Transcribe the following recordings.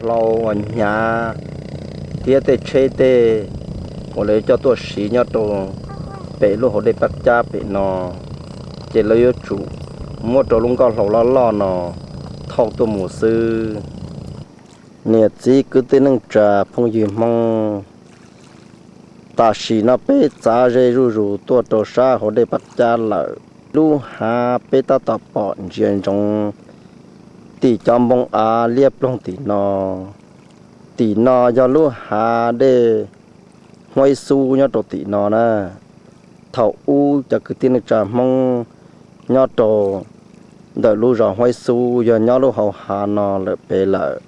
hlau uas hnyav thiab tej tsheb tej uas lawv coj tuaj siv nyob rau pem lub hauv dej Paj Cab pem no, ces lawv yuav tsum muab rau lub nkoj hlau loj loj no thauj tuaj mus xwb. Niam txiv kwv tij neej tsa phooj ywg Hmoob, tam sim no peb txav ze zuj zus tuaj rau sab hauv dej Paj Cab lawm. Lub hav peb tab tom pom ntsia ntsoov tim cov npoo av liab ploog tim no. Tim no yog lub hav dej Huaib Xub nyob rau tim no na. Thaum ub cov kwv tij neej tsa Hmoob nyob rau ntawm lub zos Huaib Xub yog nyob lub hauv hav no lawm pem lawm.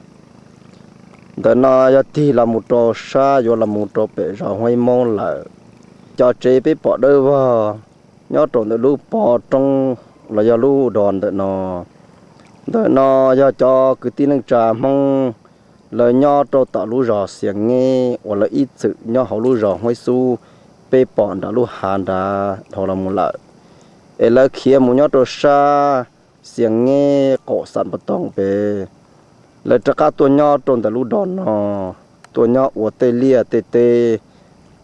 Ntawm no yog tig los mus rau sab yuav los mus rau pem zos Huaib Moob lawm. Cov tsev peb pom dawb vog nyob rau ntawm lub pov roob los yog lub dos ntawm no. Ntawm no yog cov kwv tij neej tsa Hmoob lawv nyob rau tom lub zos Xias Ngeb uas lawv ib txwm nyob hauv lub zos Huaib Xub peb pom nram lub hav nrad dhau los mus lawm, es lawv khiav mus nyob rau sab Xias Ngeb qaum Xas Npas Toog pem. Lawv rov qab tuaj nyob rau ntawm lub dos no, tuaj nyob ua tej liaj tej teb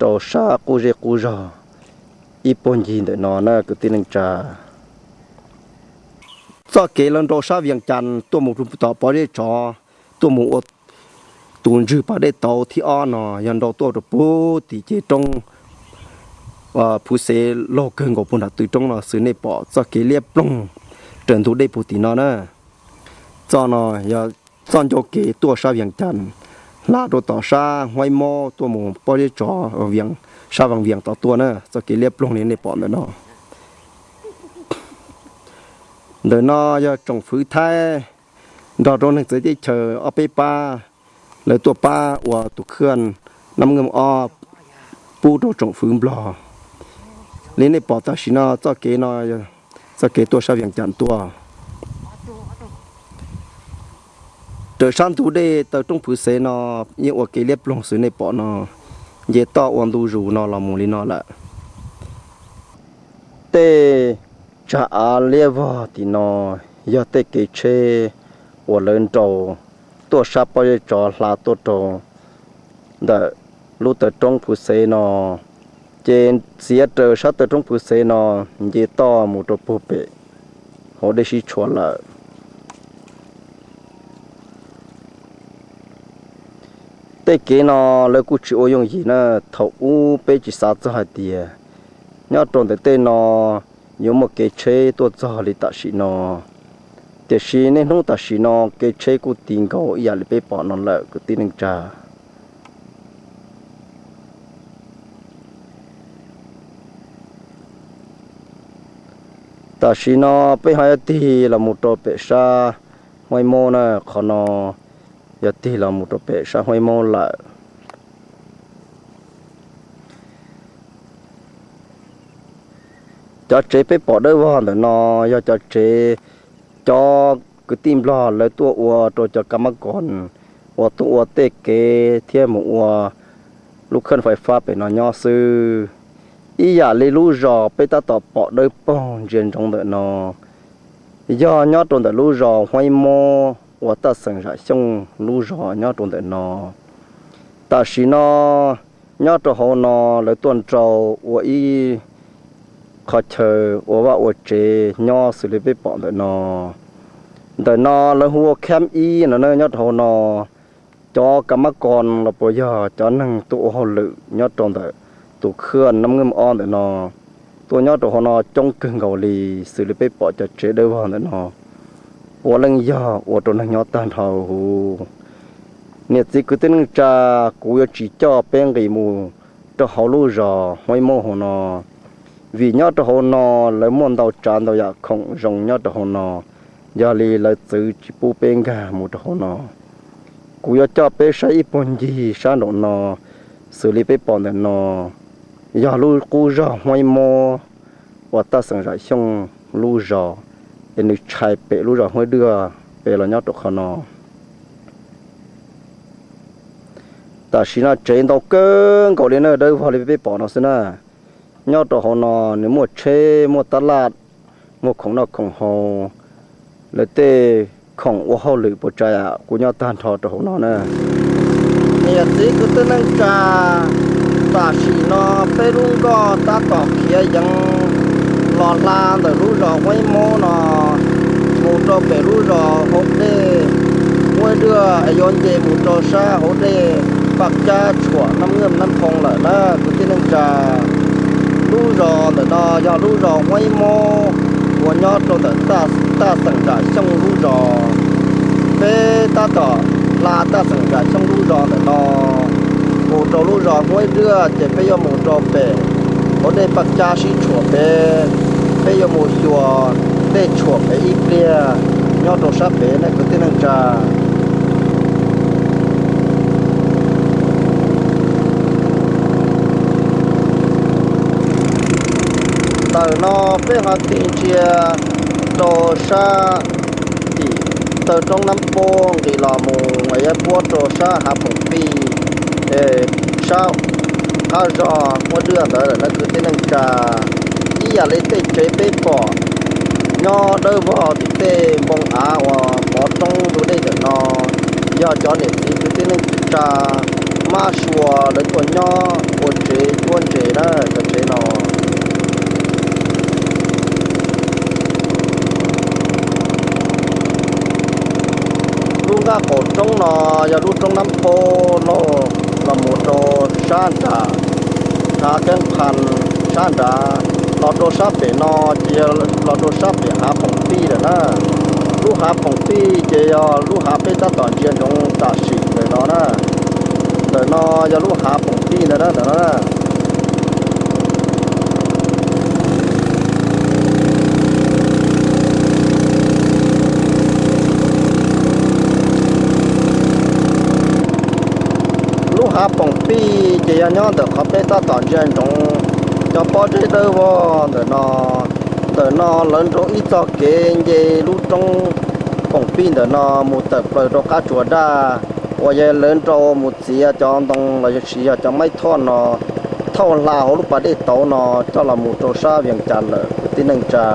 rau sab qub zej qub zog ib puag ncig ntawm no na kwv tij neej tsa. Txoj kev lawv nrau sab Vias Cas tuaj mus tom Pob Zeb Tsov, tuaj mus ua tus ntswg pas dej tauv thib ob no yog nrau tuaj rau puag tim ceg roob Phuv Xev laug kawg nkaus puag nram tw roob no xwb nej pom txoj kev liab ploog raws ntug dej puag tim no na. Txoj no yog txoj ncauj kev tuaj sab Vias Cas, hla rau tom sab Huaib Mob tuaj mus Pob Zeb Tsov, sab Vaj Vias tod tuaj na, txoj kev liab ploog li nej pom ntawm no. Ntawm no yog tsoom fwv Thaib nrog rau neeg txawv teb chaws ob peb pab, lawv tuaj pab ua tus khwj Nab Nkeej Ob pub rau tsoom fwv Nplog. Li nej pom tam sim no txoj kev no, txoj kev tuaj sab Vias Cas tuaj. Raws sab ntug dej taw roob Phuv Xev no yeej ua kev liab ploog xwb nej pom no, nce toj ua ntu zus no los mus li no lawm. Tej tsag av liab vog tim no yog tej kev tsheb uas lawv nrau tuaj sab Pob Zeb Tsov hla tuaj rau ntawm lub taw roob Phuv Xev no, ces txiav raws sab taw roob Phuv Xev no nce toj mus rau puag pem hauv dej sib tshuam lawm. Tej kev no lawv kuj tsis ua yooj yim na, thaum ub peb tsis xav txog hais tias nyob rau ntawm tej no yuav muaj kev tsheb tuaj txog li tam sim no. Tiam sis niaj hnub tam sim no kev tsheb kuj ti nkaus ib yam li peb pom no lawm kwv tij neej tsa. Tam sim no peb ho yuav tig los mus rau pem sab Huaib Mob na, qhov no yog tig los mus rau pem sab Huaib Mob lawm. Cov tsev peb pom dawb vog ntawm no yog cov tsev cov kwv tij Nplog lawv tuaj ua rau cov kab mab koos uas tuaj ua tej kev thiab mus ua lub khawj fais fab pem no nyob xwb. Ib yam li lub zos peb tab tom pom dawb paug ntsia ntsoov ntawm no, yog nyob rau ntawm lub zos Huaib Mob uas taj xeem Zam Xyooj lub zos nyob rau ntawm no. Tam sim no nyob rau hauv no lawv tuaj nrau ua ib qho chaw ua vaj ua tsev nyob xws li peb pom ntawm no. Ntawm no lawv hu ua khab ib no na, nyob rau hauv no cov kab mab koos los puas yog cov neeg tuaj ua hauj lwm nyob rau ntawm tus khwj Nab Nkeej Ob ntawm no tuaj nyob rau hauv no coob kawg nkaus li, xws li peb pom cov tsev dawb vog ntawm no puav leej yog ua rau neeg nyob tag nrho huv. Niam txiv kwv tij neej tsa, kuv yuav tsis coj peb nqis mus rau hauv lub zos Huaib Mob hauv no, vim nyob rau hauv no lawv muaj ntau tsav ntau yam khoom zoo nyob rau hauv no, yog li lawv txwv tsis pub peb nkag mus rau hauv no. Kuv yuav coj peb saib ib puag ncig sab nraum no, xws li peb pom ntawm no yog lub qub zos Huaib Mob uas taj xeem Zam Xyooj lub zos, es nws tshais pem lub zos Huaib Dwaj pem los nyob rau qhov no. Tam sim no tsev ntau kawg nkaus li na, dawb vog li peb pom no xwb na. Nyob rau hauv no nws muaj tsheb, muaj tab laj, muaj khoom noj khoom haus, lawv tej khoom ua hauj lwm puas tsav yam kuv nyob tag nrho rau hauv no na. Niam txiv kwv tij neej tsa, tam sim no peb lub nkoj tab tom khiav yeev los hla ntawm lub zos Huab Ib Mob no mus rau pem lub zos hauv dej Huab Ib Duaj es yuav nce mus rau sab hauv dej Paj Cab Tshuam Nab Naj Nab Phoo lawm na kwv tij neej tsa. Lub zos ntawm no yog lub zos Huab Ib Mob uas nyob rau ntawm Taj Xeem Nram Xyooj lub zos. Peb tab tom hla Taj Xeem Nram Xyooj lub zos ntawm no mus rau lub zos Huab Ib Duaj ces peb yuav mus rau pem hauv dej Paj Cab sib tshuam pem, peb yuav mus xyuas dej tshuam pem ib pliag nyob rau sab pem na kwv tij neej tsa. Ntawm no peb ho tig ntsia rau sab tim taw roob Nab Pub nqis los mus es yuav puab rau sab Hav Poom Pij, sab qab zog Huab Duaj ntawd lawm na kwv tij neej tsa. Ib yam li tej tsev peb pom nyob dawb vog tim tej npoo av uas mov roob ntug dej ntawm no, yog cov niam txiv kwv tij neej tsa mab sua lawv tuaj nyob ua tsev cuab ntses na cov tsev no. Lub nqaj qaum roob no yog lub roob Nab Pub los mus rau sab nram Hav Keeb Qha, sab nrad los rau sab pem no ces yog los rau sab pem Hav Poom Pij lawm na. Lub Hav Poom Pij ces yog lub hav peb tab tom ntsia ntsoov tam sim ntawm no na. Ntawm no yog lub Hav Poom Pij ntawd na ntawm no na. Lub Hav Poom Pij ces yog nyob ntawm qhov peb tab tom ntsia ntsoov cov pob zeb dawb vog ntawm no. Ntawm no lawv nrau ib txoj kev nce lub roob Poom Pij ntawm no mus tawm plaws rau qab tsuas daj uas yog lawv nrau mus txiav cov ntoo los yog siv yog cov maib thoj no thauj hla hauv lub pas dej tauv no coj los mus rau sab Vees Cas lawm kwv tij neej tsa.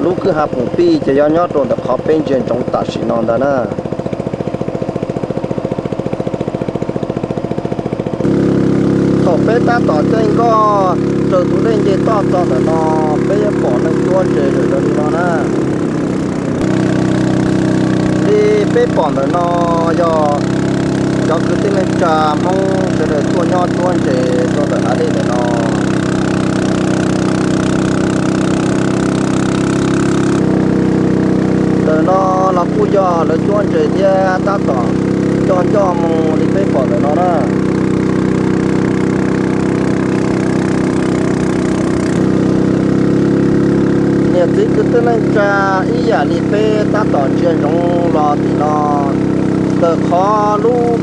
Lub kwj Hav Poom Pij ces yog nyob rau ntawm qhov peb ntsia ntsoov tam sim no ntag na. Thaum peb tab tom caij nkoj raws tus dej nce toj txog ntawm no, peb yuav pom neeg cuab ntses lawm raws li no na. Li peb pom ntawm no yog cov kwv tij neej tsa Hmoob sawv daws tuaj nyob cuab ntses rau ntawm hav dej ntawm no. Ntawm no los kuj yog lawv cuab ntses thiab tab tom ncoj ncoj mus li peb pom ntawm no na. Niam txiv kwv tij neej tsa, ib yam li peb tab tom ntsia ntsoov los tim no, ntawm qhov lub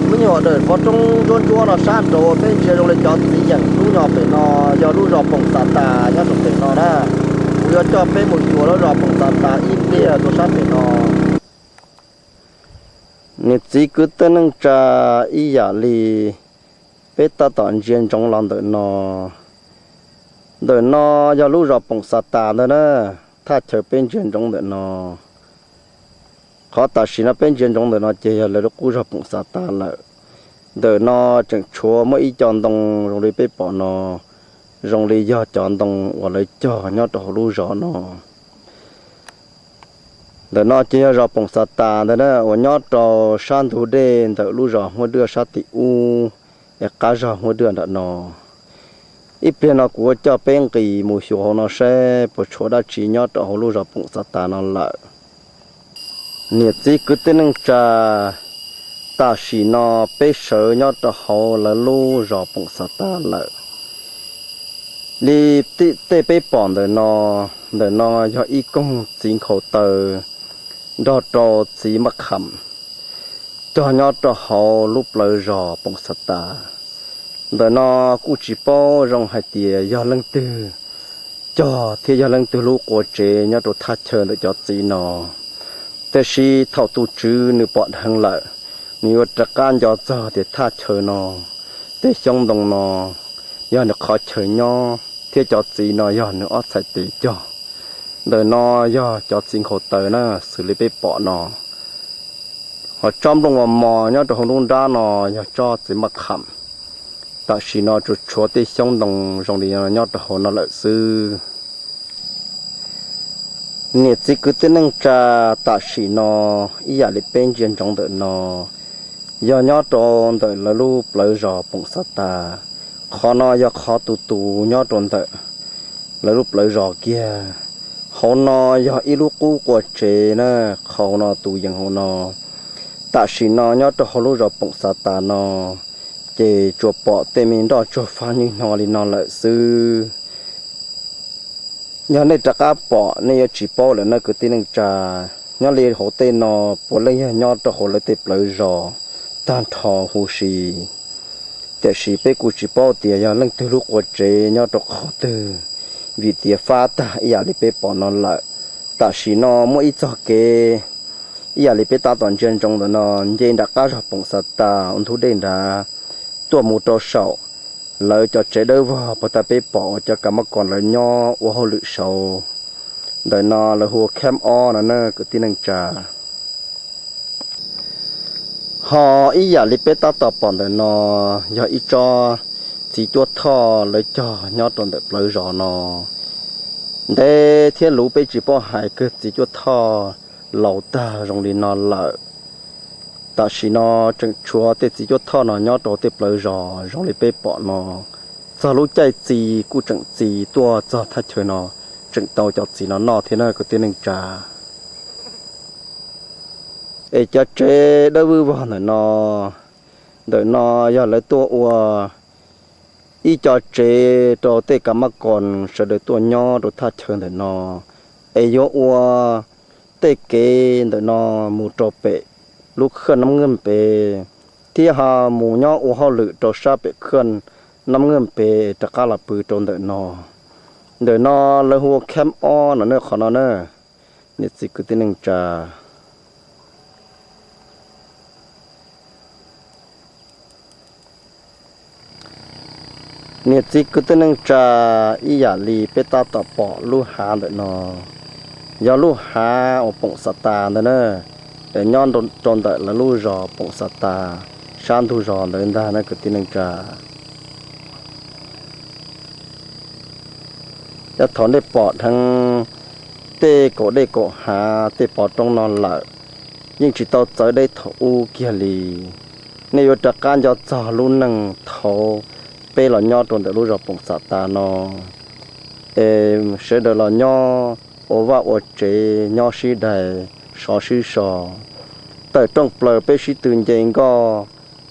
me nyuam dawm qhov roob ntsuab ntsuab no sab nraud peb ntsia zoo li cov txiv yeem lub nyuag pem no yog lub zos Poom Xav Tas nyob rau pem no na. Kuv yuav coj peb mus xyuas lub zos Poom Xav Tas ib pliag rau sab pem no. Niam txiv kwv tij neej tsa, ib yam li peb tab tom ntsia ntsoov los ntawm no, ntawm no yog lub zos Poom Xav Tas ntag na. Thaj chaw peb ntsia ntsoov ntawm no, qhov tam sim no peb ntsia ntsoov ntawm no ces yog lawv lub qub zos Poom Xav Tas lawm. Ntawm no tseem tshuav muaj ib co ntoo zoo li peb pom no, zoo li yog cov ntoo uas lawv cog nyob rau hauv lub zos no. Ntawm no ces yog zos Poom Xav Tas ntag na uas nyob rau sab ntug dej ntawm lub zos Huab Duaj sab tim ub es qab zog Huab Duaj nram no. Ib pliag no kuv yuav coj peb nqis mus xyuas hauv no saib puas tshuav dab tsi nyob rau hauv lub zos Poom Xav Tas no lawm. Niam txiv kwv tij neej tsa, tam sim no peb sawv nyob rau hauv lawv lub zos Poom Xav Tas lawm. Li tej peb pom ntawm no, ntawm no yog ib koog txiv nkhaus taw nrog rau txiv maj kham cog nyob rau hauv lub plawv zos Poom Xav Tas. Ntawm no kuj tsis paub zoo hais tias yog leej twg cog thiab yog leej twg lub quav tsev nyob rau thaj chaw ntawm cov txiv no. Tiam sis thaum tus tswv nws pom dheev lawm, nws yuav rov qab nco txog tias thaj chaw no, tej xyoob ntoo no yog nws qhov chaw nyob thiab cov txiv no yog nws ob txhais tes cog. Ntawm no yog cov txiv nkhaus taws na, xws li peb pom no. Ho tsob nplooj mos mos nyob rau hauv nruab nrab no yog tsob txiv maj kham. Tam sim no tsuas tshuav tej xyoob ntoo zoo li no nyob rau hauv no lawm xwb. Niam txiv kwv tij neej tsa, tam sim no ib yam li peb ntsia ntsoov ntawm no, yog nyob rau ntawm lawv lub plawv zos Poom Xav Tas. Qhov no yog qhov tus tus nyob rau ntawm lawv lub plawv zos kiag. Hauv no yog ib lub qub qua tsev na, qhov no tus yees hauv no. Tam sim no nyob rau hauv lub zos Poom Xav Tas no, ces tsuas pom tej me nroj tsuag fab nyuj hnyo li no lawm xwb. Yog nej rov qab pom nej yuav tsis paub lawm na kwv tij neej tsa. Nyob li hauv tej no puav leej yog nyob rau hauv lawv tej plawv zos tag nrho huv si. Tiam sis peb kuj tsis paub tias yog leej twg lub qua tsev nyob rau qhov twg, vim tias fab tag ib yam li peb pom no lawm. Tam sim no muaj ib txoj kev ib yam li peb tab tom ntsia ntsoov ntawm no, nce nram qab zos Poom Xav Tas ua ntug dej nrad tuaj mus rau saum lawv cov tsev dawb vog puag ta peb pom uas cov kav mab kos lawv nyob ua hauj lwm saud. Ntawm no lawv hu ua khab ob no na kwv tij neej tsa. Ho ib yam li peb tab tom pom ntawm no, yog ib tsob txiv cuab thoj lawv cog nyob rau ntawm plawv zos no. Ntev thiab luv peb tsis paub hais kawg txiv cuab thoj laus tag zoo li no lawm. Tam sim no tseem tshuav tej txiv cuab thoj no nyob rau tej plawv zos zoo li peb pom no. Txog lub caij txi kuj tseem txi tuaj txog thaj chaw no, tseem tau cov txiv no noj thiab na kwv tij neej tsa. Es cov tsev dawb vog ntawm no, ntawm no yog lawv tuaj ua ib co tsev rau tej kav mab kos sawv daws tuaj nyob rau thaj chaw ntawm no. Es yuav ua tej kev ntawm no mus rau pem lub khaj Nab Nkeej Pes, thiab ho mus nyob ua hauj lwm rau sab pem khaj Nab Nkeej Pes rov qab los pw rau ntawm no. Ntawm no lawv hu ua khab ob no na qhov no na, niam txiv kwv tij neej tsa. Niam txiv kwv tij neej tsa, ib yam li peb tab tom pom lub hav ntawm no, yog lub hav uas Poom Xav Tas ntawd na, es nyob rau ntawm lawv lub zos Poom Xav Tas sab ntug zos ntawd ntag na kwv tij neej tsa. Yog thaum nej pom dheev tej kaum dej kaum hav tej pov roob no lawm, yeej tsis tau txawv deb thaum ub kiag li. Nej yuav rov qab nco txog lub neej thaud peb los nyob rau ntawm lub zos Poom Xav Tas no, es sawv daws los nyob ua vaj ua tsev, nyob sib dais, sov sib so, tawm rooj plaws peb sib tw nce nkoj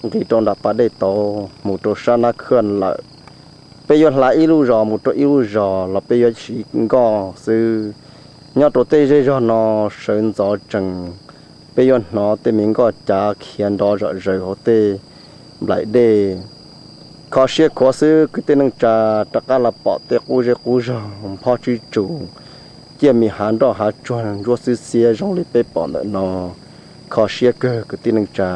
nqis rau nram pas dej tauv mus rau sab Nab Khaj lawm. Peb yuav hla ib lub zos mus rau ib lub zos los peb yuav siv nkoj xwb. Nyob rau tej zej zog no sawv ntxov tsees, peb yuav hnov tej me nkoj cav khiav nrov zom zaws hauv tej nplaim dej. Kho siab khuav xwb kwv tij neej tsa, rov qab los pom tej qub zej qub zog nphob tsib tsug, ciaj mis hav nroj hav tsuag ntsuab xwb xiab zoo li peb pom ntawm no. Kho siab kawg kwv tij neej tsa.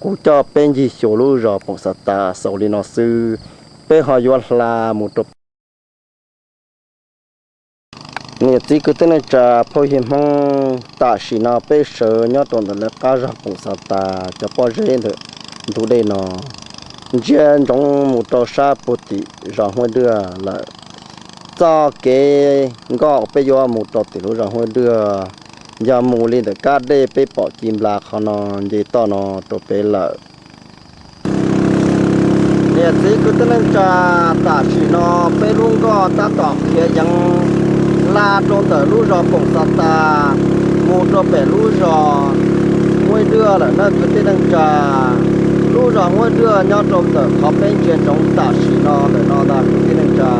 Kuv coj peb ncig xyuas lub zos Poom Xav Tas xaus li no xwb, peb ho yuav hla mus rau niam txiv kwv tij neej tsa, phooj ywg Hmoob, tam sim no peb sawv nyob rau ntawm lawv qab zog Poom Xav Tas cov pob zeb ntawm ntug dej no, ntsia ntsoov mus rau sab puag tim zos Huab Dwaj lawm. Txoj kev nkoj peb yuav mus rau tim lub zos Huab Dwaj, yog mus li ntawm kab dej peb pom ci nplas qhov no nce toj no rau pem lawm. Niam txiv kwv tij neej tsa, tam sim no peb lub nkoj tab tom khiav yeev hla rau ntawm lub zos Poom Xav Tas mus rau pem lub zos Huab Dwaj lawm na kwv tij neej tsa. Lub zos Huab Dwaj nyob rau ntawm qhov peb ntsia ntsoov tam sim no ntawm no ntag kwv tij neej tsa.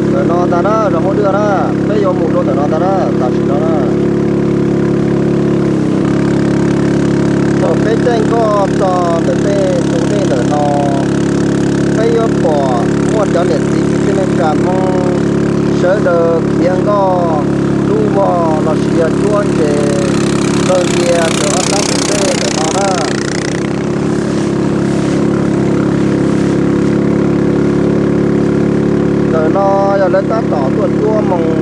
Ntawm no ntag na, zos Huab Dwaj na, peb yuav mus rau ntawm no ntag na, tam sim no na. Thaum peb caij nkoj txog ntawm tej tus dej ntawm no, peb yuav pom muaj cov niam txiv kwv tij neej tsa Hmoob sawv daws khiav nkoj lub vog los sis yog cuab ntses taw cia ntawm ob sab tus dej ntawm no na. Lawv tab tom tuaj cuab moo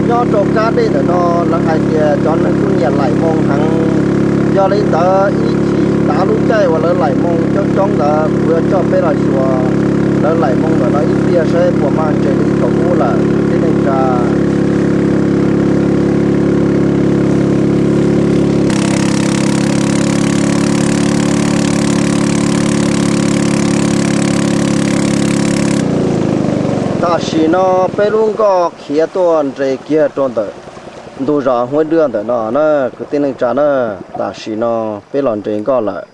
nyob rau kab dej ntawm no, lawv hais tias cov neeg kuj nyiam laim moo heev. Yog li ntawd ib chim tav lub caij uas lawv laim moo coob coob ntawd, kuv yuav coj peb los xyuas lawv laim moo ntawm no ib pliag saib puas mag ntseg li thaum ub lawm tib neeg tsa. Tam sim no peb lub nkoj khiav tuaj nres kiag rau ntawm ntug zos Huab Dwaj ntawm no na, kwv tij neej tsa na. Tam sim no peb los nres nkoj lawm.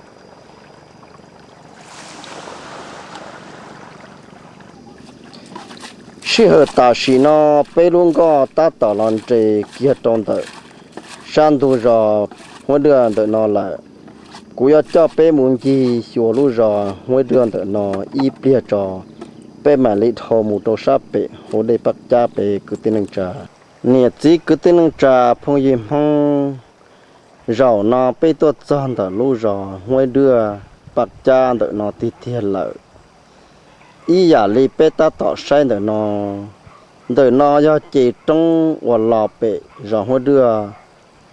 Sij hawm tam sim no peb lub nkoj tab tom los nres kiag rau ntawm sab ntug zos Huab Dwaj ntawm no lawm. Kuv yuav coj peb mus ncig xyuas lub zos Huab Dwaj ntawm no ib pliag tso, peb mam li dhau mus rau sab pem hauv dej Paj Cab pem kwv tij neej tsa. Niam txiv kwv tij neej tsa phooj ywg Hmoob, zaum no peb tuaj txog ntawm lub zos Huab Dwaj Paj Cab ntawm no tiag tiag lawm. Ib yam li peb tab tom saib ntawm no, ntawm no yog ces roob uas los pem zos Huab Dwaj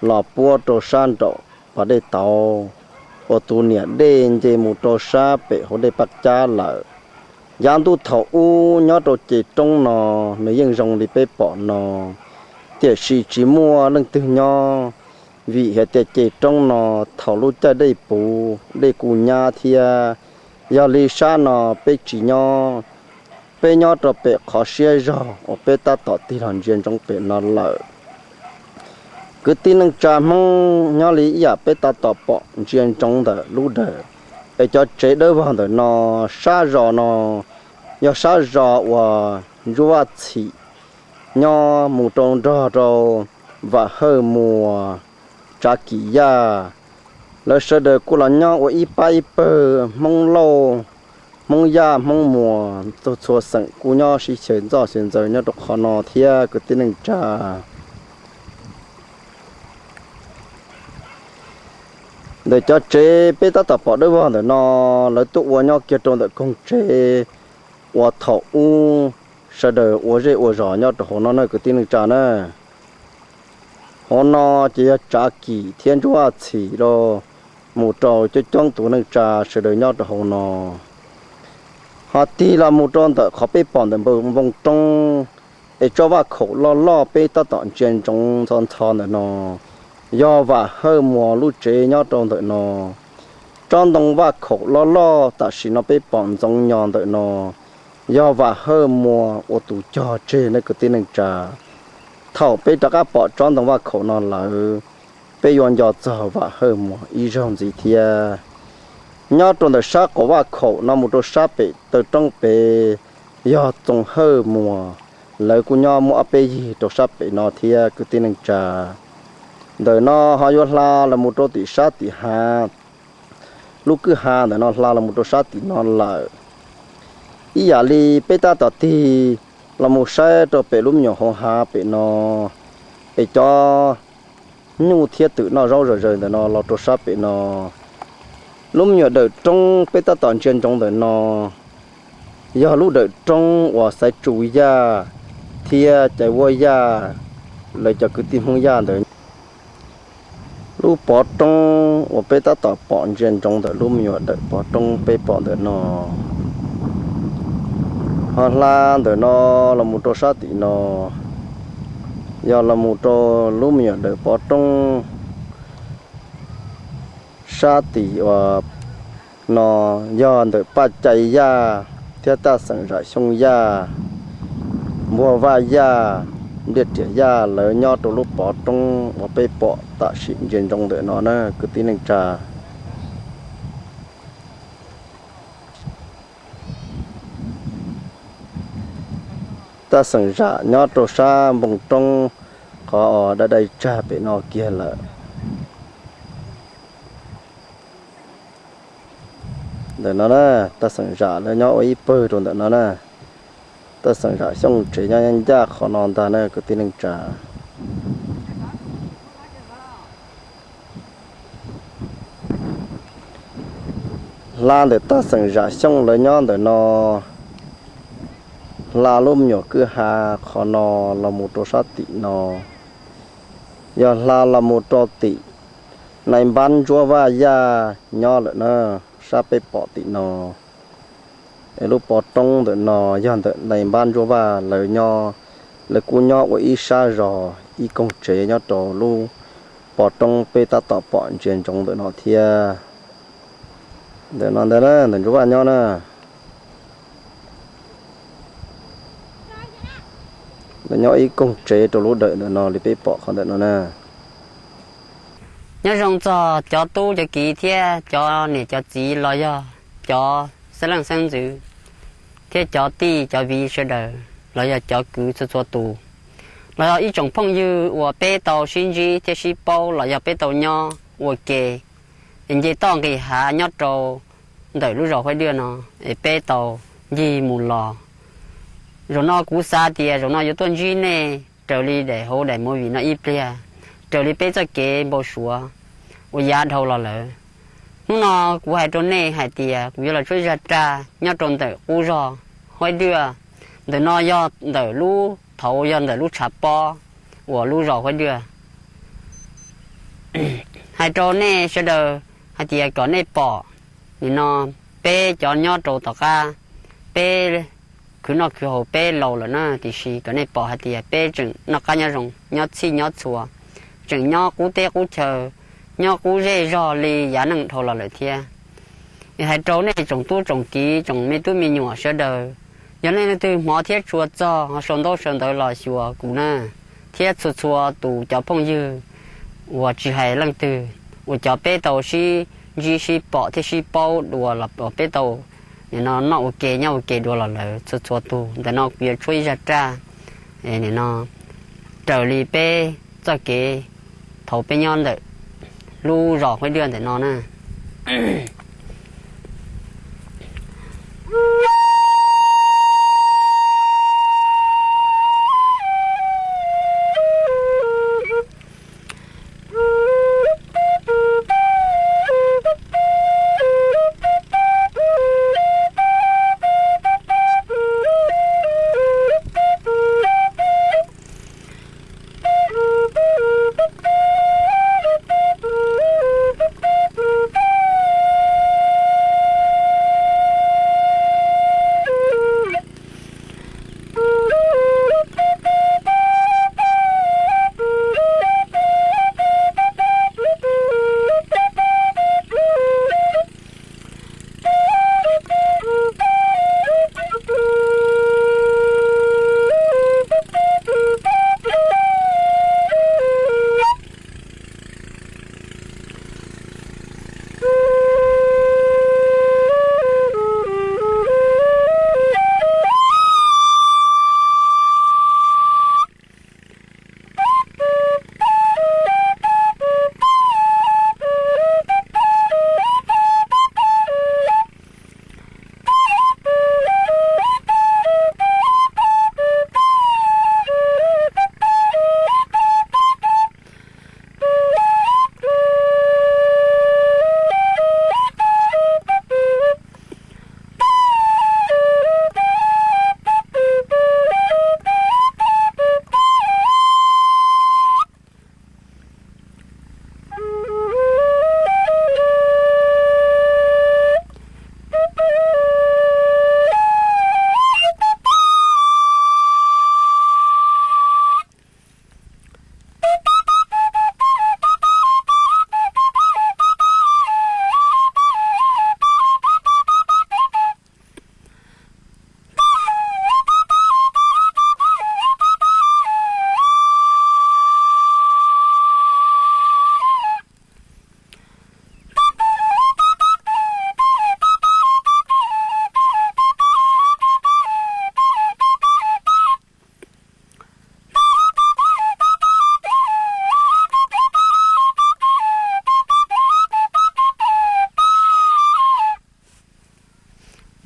los puab rau sab nraum pas dej tauv uas tus niam dej nce mus rau sab pem hauv dej Paj Cab lawm. Yav ntuj thaum ub nyob rau ces roob no nws yeej zoo li peb pom no, tiam sis tsis muaj leej twg nyob, vim hais tias ces roob no thaum lub caij dej puv dej kuj nyab thiab. Yog li sab no peb tsis nyob, peb nyob rau pem qhov siab zog uas peb tab tom tig los ntsia ntsoov pem no lawm. Kwv tij neej tsa Hmoob, nyob li ib yam peb tab tom pom ntsia ntsoov ntawm lub dawm, es cov tsev dawb vog ntawm no, sab zos no yog sab zos uas Ntsuab Vaj Txhim nyob mus rau nrog rau Vam Hawj Muas, Tsav Kim Yaj. Lawv sawv daws kuj los nyob ua ib pab ib pawg, Hmoob Lauj, Hmoob Yaj, Hmoob Muas, txhua txhua xeem kuj nyob sib xyaw ntxoj xyaw ntxaws nyob rau qhov no thiab kwv tij neej tsa. Ntawm cov tsev peb tab tom pom dawb vog ntawm no, lawv tuaj ua nyob kiag rau ntawm koog tsev uas thaum ub sawv daws ua zej ua zos nyob rau hauv no na kwv tij neej tsa na. Hauv no ces yog Tsav Kim thiab Ntsuab Vaj Txhim los mus rau coob coob tus neej tsa sawv daws nyob rau hauv no. Ho tig los mus rau ntawm qhov peb pom ntawm npoo roob, es tsob vaj khaum loj loj peb tab tom ntsia ntsoov ntxhov ntxhov ntawm no, yog Vam Hawj Muas lub tsev nyob rau ntawm no. Tsob ntoo vaj khaum loj loj tam sim no peb pom ntxoov nyos ntawm no, yog Vam Hawj Muas ua tus cog tseg na kwv tij neej tsa. Thaum peb rov qab pom tsob ntoo vaj khaum no lawm, peb yuav nco txog Vam Hawj Muas ib zaug ntxiv thiab. Nyob rau ntawm sab qaum vaj khaum no mus rau sab pem taw roob pem, yog Txoov Hawj Muas, lawv kuj nyob muaj ob peb yig rau sab pem no thiab kwv tij neej tsa. Ntawm no ho yuav hla los mus rau tim sab tim hav, lub kwj ha ntawm no hla los mus rau sab tim no lawm. Ib yam li peb tab tom tig los mus saib rau pem lub me nyuam hauv hav pem no, es cov nyuj thiab twm noj zaub zom zaws ntawm no los rau sab pem no. Lub me nyuam dawm roob peb tab tom ntsia ntsoov ntawm no, yog lub dawm roob uas Xaiv Tsu Yaj thiab Caiv Vuab Yaj, lawv cov kwv tij Hmoob Yaj ntawd. Lub pov roob uas peb tab tom pom ntsia ntsoov ntawm lub me nyuam dawm pov roob peb pom ntawm no, ho hla ntawm no los mus rau sab tim no, yog los mus rau lub me nyuam dawm pov roob sab tim uas no, yog ntawm Paj Cai Yaj thiab Taj Xeem Zam Xyooj Yaj, Npuag Vaj Yaj, Npliaj Riam Yaj lawv nyob rau lub pov roob uas peb pom tam sim ntsia ntsoov ntawm no na kwv tij neej tsa. Taj Xeem Zam nyob rau sab npoo roob qhov dai dai tsag pem no kiag lawm. Ntawm no na, Taj Xeem Zam lawv nyob ua ib pawg rau ntawm no na. Taj Xeem Zam Xyooj tsev nyob ncaj qhov no ntag na kwv tij neej tsa. Hla ntawm Taj Xeem Zam Xyooj lawv nyob ntawm no, Hla lub me nyuam kwj ha qhov no los mus rau sab tim no, yog hla los mus rau tim Nais Npab Ntsuab Vaj Yaj nyob lawm na. Sab peb pom tim no, es lub pov roob ntawm no yog ntawm Nais Npab Ntsuab Vaj lawv nyob. Lawv kuj nyob ua ib sab zos ib koog tsev nyob rau lub pov roob peb tab tom pom ntsia ntsoov ntawm no thiab. Ntawm no ntag, ntawm Ntsuab Vaj nyob na. Lawv nyob ib koog tsev rau lub dawm ntawm no li peb pom qhov ntawm no na. Nyob zoo txog cov tub cov kiv thiab cov niam cov txiv los yog cov xeeb leej xeeb ntxwv thiab cov tij cov viv sawv daws los yog cov kwv txhua txhua tus, los yog ib tsoom phooj ywg uas peb tau sib ntsib thiab sib paub los yog peb tau nyob ua ke es nce toj nqis hav nyob rau ntawm lub zos Huaib Dwaj no es peb tau ncig mus los. Zaum no kuv xav tias zaum no yuav tuaj ntsib nej raws li daim hauv daim movie no ib pliag, raws li peb txoj kev npau suav uas yav dhau los lawm. Hnub no kuv hais rau nej hais tias kuv yuav los tshuab ib zaj raj nyob rau ntawm qub zos Huaib Dwaj. Ntawm no yog ntawm lub, thaum yog ntawm lub tshav pob uas lub zos Huaib Dwaj. Hais rau nej sawv daws hais tias kom nej pom, nim no peb cov nyob rau tom qab, peb khwv noj khwv haus peb laus lawm na, tiam sis kom nej pom hais tias peb tseem noj qab nyob zoo, nyob txhij nyob txhua, tseem nyob qub teb qub chaw, nyob qub zej zog li yav neej dhau los lawm thiab. Es hais rau nej tsoom tub tsoom kiv tsoom me tub me nyuam sawv daws, yog nej leej twg hmov thiab tshua txog ho sau ntaub sau ntawv los xyuas kuv na, thiab txhua txhua tus cov phooj ywg uas tsis hais leej twg, uas cov peb tau sib ntsib sib pom thiab sib paub dua los peb tau nim no noj ua ke nyob ua ke dua los lawm txhua txhua tus, ntawm no kuv yuav tshuab ib zaj raj nim no raws li peb txoj kev thaum peb nyob ntawm lub zos Huaib Dwaj ntawm no na.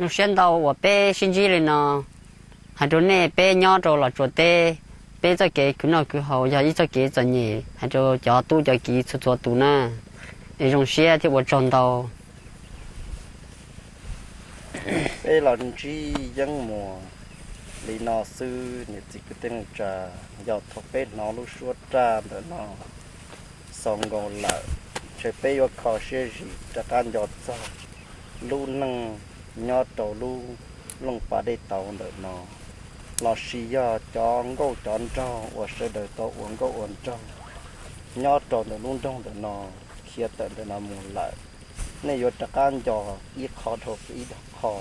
Zoo siab ntau uas peb sib ntsib li no. Hais rau nej peb nyob rau Los Tsuas teb, peb txoj kev khwv noj khwv haus yog ib txoj kev txom nyem hais rau cov tub cov kiv txhua txhua tus na. Es zoo siab thiab ua tsaug ntau. Peb los ntsib Yeeb Muas, Li no xwb niam txiv kwv tij neej tsa, yog thaum peb hnov lub suab raj ntawm no xaus nkaus lawm, ntshe peb yuav kho siab zim rov qab nco txog lub neej nyob rau lub looj pas dej tauv ntawm no, los sis yog cov nkauj cov nraug uas sawv daws tau ua nkauj ua nraug nyob rau ntawm lub nroog ntawm no khiav tawm ntawm no mus lawm, nej yuav rov qab nco ib qho dhau ib qho,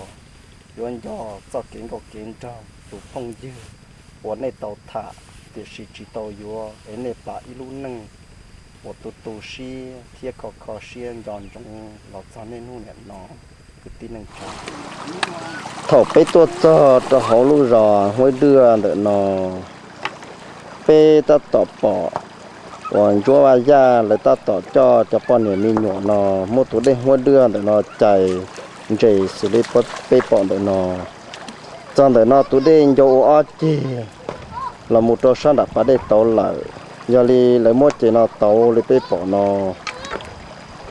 yuav nco txoj kev nkauj kev nraug tus phooj ywg uas nej tau tham, tiam sis tsis tau yuav es nej plam ib lub neej uas tu tu siab thiab kho kho siab nco ntsoov los txog niaj hnub niam no, kwv tij neej tsa. Thaum peb tuaj txog rau hauv lub zos Huab Dwaj ntawm no, peb tab tom pom uas Ntsuab Vaj Yaj lawv tab tom coj cov poj niam me nyuam no muab tus dej Huab Dwaj ntawm no cais ntses xws li peb pom ntawm no. Txog ntawm no tus dej ncau ua ob ceg los mus rau sab nram pas dej tauv lawm, yog li lawv muab ceg no tauv li peb pom no.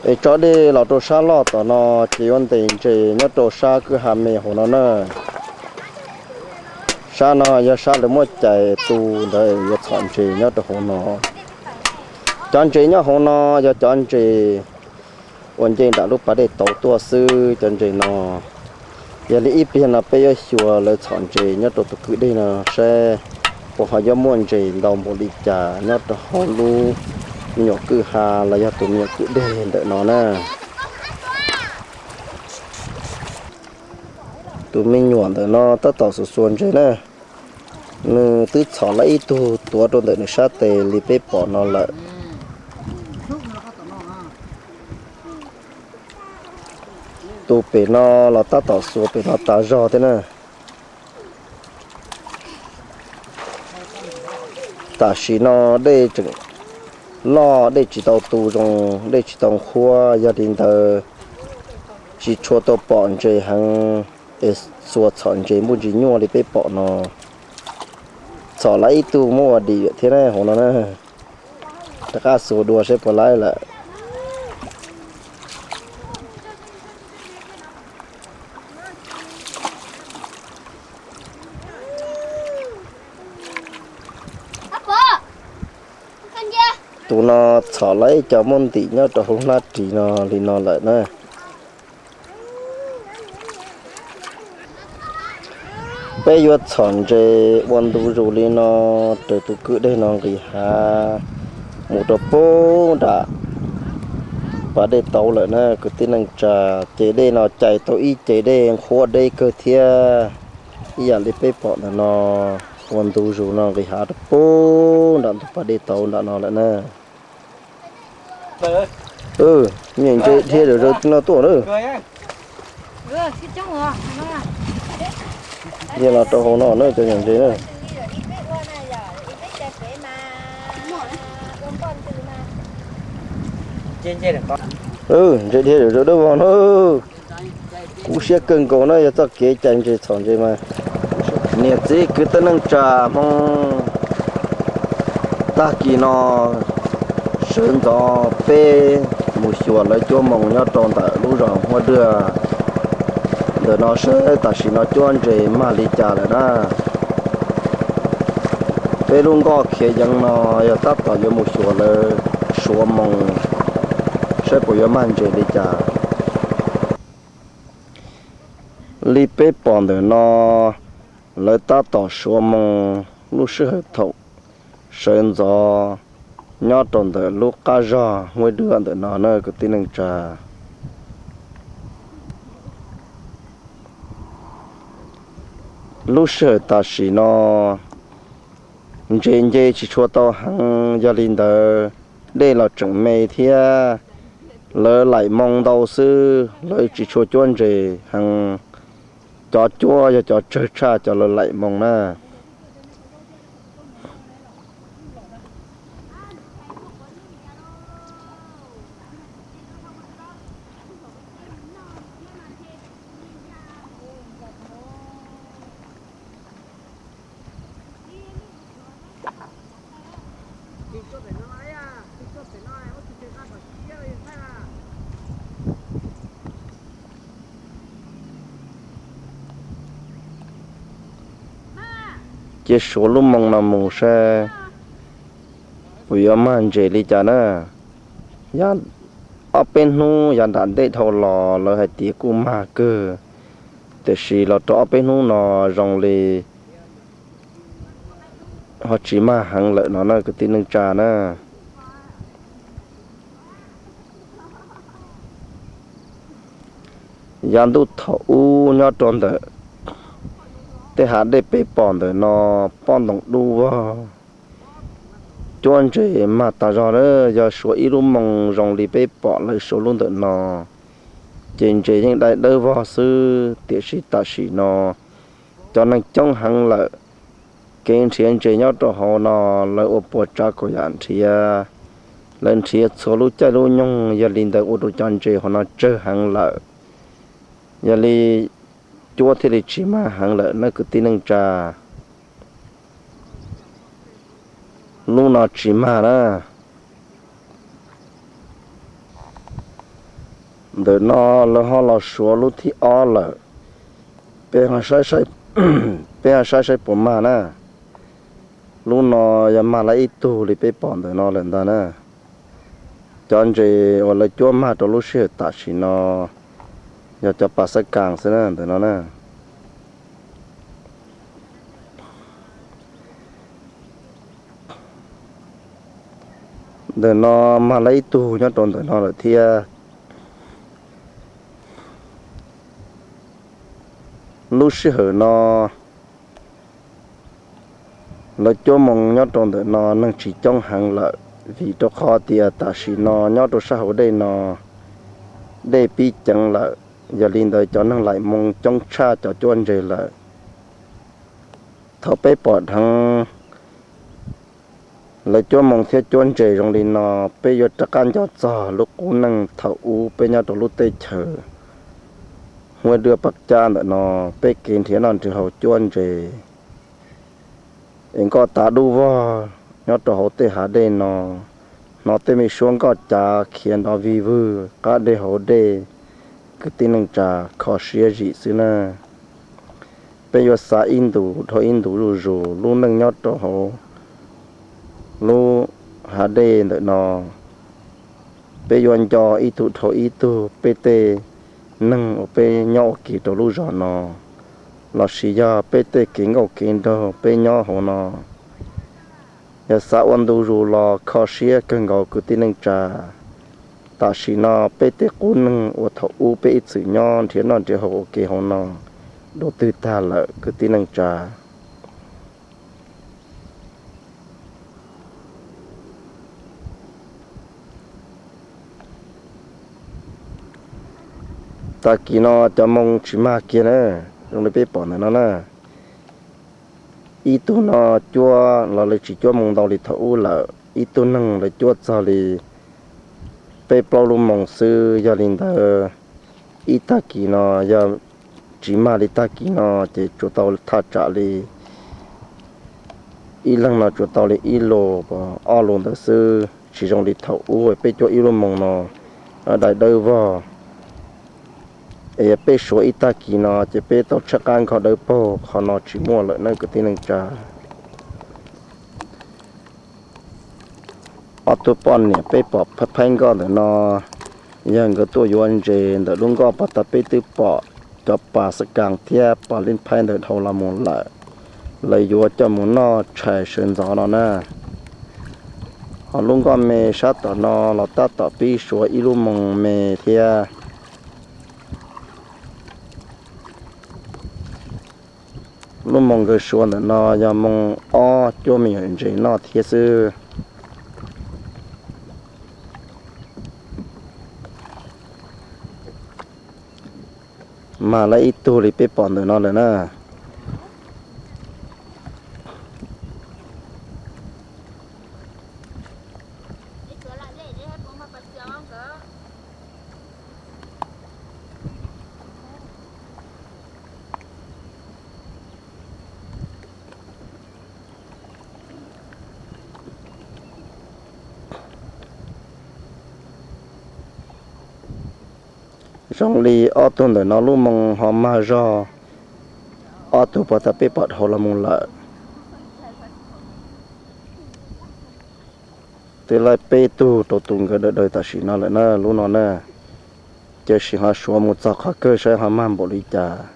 Es tso dej los rau sab loj tom no ces yuav ntes ntses nyob rau sab kwj ha me hauv no na. Sab no yog sab lawv muab cais tu ntawd yuav txhom ntses nyob rau hauv no. Cov ntses nyob hauv no yog cov ntses uas nce nram lub pas dej tauv tuaj xwb cov ntses no. Yog li ib pliag no peb yuav xyuas lawv txhom ntses nyob rau tus kwj deg no saib puas ho yuav muaj ntses ntau npaum li cas nyob rau hauv lub me nyuam kwj ha los yog tus me nyuam kwj deg ntawm no na. Tus me nyuam ntawm no tab tom xuas xuas ntses na. Nws twb txhom lawm ib tug tuav rau ntawm nws sab tes li peb pom no lawm. Tus pem no los tab tom xuas pem no tas zog thiab na. Tam sim no dej tseem loj, dej tsis tau tu zoo, dej tsis tau qhuav, yog li ntawd tsis tshua tau pom ntses heev es xuas txhom ntses npuaj ntsis nyuaj li peb pom no. Txhom lawm ib tug muab ua dim thiab na hauv no na. Rov qab xuas dua saib puas laib lawm. Tus no txhom lawm ib co muab ntim nyob rau hauv hnab ris no li no lawm na. Peb yuav txhom ntses ua ntu zus li no raws tus kwj deg no nqis hav mus rau pem nram pas dej tauv lawm na kwv tij neej tsa. Ces dej no cais tau ib ce dej qhuav deb kawg thiab. Ib yam li peb pom ntawm no, ua ntu zus no nqis hav rau pem nram ntug pas dej tauv nram no lawm na. Nyiam ntses dhia zom zaws no tuaj na. Dhia los rau hauv no na cov nyiam ntses na. Ntses dhia zom zaws dawb vog na. Kub siab kawg nkaus na yog txoj kev cais ntses txhom ntses mas. Niam txiv kwv tij neej tsa Hmoob, tag kis no sawv ntxov peb mus xyuas lawv cuab moos nyob rau ntawm lub zos Huab Dwaj ntawm no saib tam sim no cuab ntses mag li cas lawm na. Peb lub nkoj khiav yeev no yog tab tom yuav mus xyuas lawv suav moos saib puas yuav mag ntses li cas. Li peb pom ntawm no, lawv tab tom suav moos lub sij hawm thaum sawv ntxov nyob rau ntawm lub qab zog Huab Dwaj ntawm no na kwv tij neej tsa. Lub sij hawm tam sim no ntses nce tsis tshua tau heev, yog li ntawd dej los tseem me thiab. Lawv laim moo ntau xwb, lawv tsis tshua cuab ntses heev. Cov cuab yog cov tsawg tshaj cov lawv laim moo na. Cia suav lub moo no mus saib puas yuav mag ntses li cas na. Yog ob peb hnub yav nram ntej dhau los lawv hais tias kuj mag kawg, tiam sis los rau ob peb hnub no zoo li ho tsis mag heev lawm no na kwv tij neej tsa na. Yav ntuj thaum ub nyob rau ntawm tej hav dej peb pom ntawm no, pob ntoos dub vog, cuab ntses mag tas zog na. Yog suav ib lub moo zoo li peb pom lawv suav lub ntawm no, ces ntses yeej dai dawb vog xwb, tiam sis tam sim no cov neeg coob heev lawm. Kev nrhiav ntses nyob rau hauv no lawv ua puas tsav kom yam nrhiav, lawv nrhiav txhua lub caij lub nyoog, yog li ntawd ua rau cov ntses hauv no tsawg heev lawm. Yog li cuab thiaj li tsis mag heev lawm na kwv tij neej tsa. Lub no tsis mag na. Ntawm no lawv ho los suav lub thib ob lawm. Peb, peb ho saib saib puas mag na. Lub no yog mag lawm ib tug li peb pom ntawm no lawm ntag na. Cov ntses uas lawv cuab mag rau lub sij hawm tam sim no yog cov pas xab kas xwb na ntawm no na. Ntawm no mag lawm ib tug nyob rau ntawm no lawm thiab. Lub sij hawm no lawv cuab moo nyob rau ntawm no neeg tsis coob heev lawm, vim rau qhov tias tam sim no nyob rau sab hauv dej no dej pib ceev lawm, yog li ntawd cov neeg laim moo coob tshaj cov cuab ntses lawm. Thaum peb pom dheev lawv cuab moo thiab cuab ntses zoo li no, peb yuav rov qab nco txog lub qub neej thaum ub peb nyob rau lub teb chaws Huab Dwb Paj Cab ntawm no, peb kev nrhiav noj nrhiav haus cuab ntses es nkoj tav dub vog nyob rau hauv tej hav dej no, hnov tej me suab nkoj cav khiav nrov vig vwg qab dej hauv dej, kwv tij neej tsa, kho siab zim xwb na. Peb yuav xav ib ntus dhau ib ntus zuj zus lub neej nyob rau hauv lub hav dej ntawm no. Peb yuav nco ib tug dhau ib tug peb tej neeg uas peb nyob ua ke rau lub zos no, lossis yog peb tej kev nkauj kev nraug peb nyob hauv no. Yog xav ua ntu zus los kho siab kawg nkaus kwv tij neej tsa. Tam sim no peb tej qub neeg uas thaum ub peb ib txwm nyob nrhiav noj nrhiav haus ua ke hauv no dua twg tag lawm kwv tij neej tsa. Tag kis no cov moo tsis mag kiag na, zoo li peb pom ntawm no na. Ib tug no cuab los lawv tsis cuab moo ntau li thaum ub lawm, ib tug neeg lawv cuab txog li peb plaub lub moo xwb. Yog li ntawd ib tag kis no yog tsis mag li tag kis no ces tsuas tau thaj tsam li ib leeg no tsuas tau li ib lus, ob lus ntawd xwb, tsis zoo li thaum ub peb cuab ib lub moo no dai dawb vog. Es yog peb suav ib tag kis no ces peb tau tshaj qab nkoj dawb paug, qhov no tsis muaj lawm na kwv tij neej tsa. Ob tug poj niam peb pom phaib phaib nkoj ntawm no, yog nkawd tuaj yuav ntses ntawm lub nkoj pas tas peb twb pom cov pas xab kas thiab pas lij phaib ntawd dhau los mus lawm. Lawv yuav coj mus noj tshais sawv ntxov no na. Ho lub nkoj me sab tom no los tab tom pib suav ib lub moo me thiab. Lub moo nkawd suav ntawm no yog moo ob cuab me nyuam ntses noj thiab xwb. Mag lawm ib tug li peb pom ntawm no lawm na. Zoo li ob tug ntawm no lub moo ho mag zog ob tug pas tas peb pom dhau los mus lawm. Twb laib peb tug rau tus nkawd daws daws tam sim no lawm na, lub no na. Cia sim ho suav mus txog qhov kawg saib ho mag npaum li cas.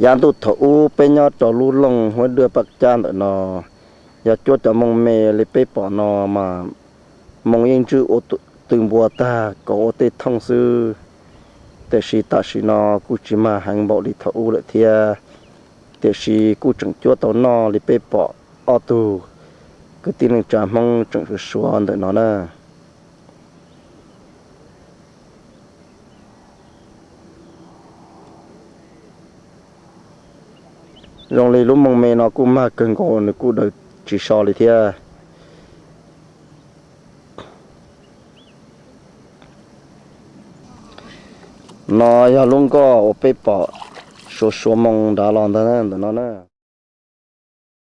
Yav ntuj thaum ub peb nyob rau lub looj Huab Dwj Paj Cab ntawm no, yog cuab cov moo me li peb pom no mas moo yeej ntswj ua tw npua tag kom ua tej thooj xwb. Tiam sis tam sim no kuj tsis mag heev npaum li thaum ub lawm thiab, tiam sis kuj tseem cuab tau noj li peb pom ob tug kwv tij neej tsa Hmoob tseem suav suav ntawm no na. Zoo li lub moo me no kuj mag kawg nkaus, nws kuj daws tsis so li thiab. No yog lub nkoj uas peb pom suav suav moo nrad los ntag ntawm no na.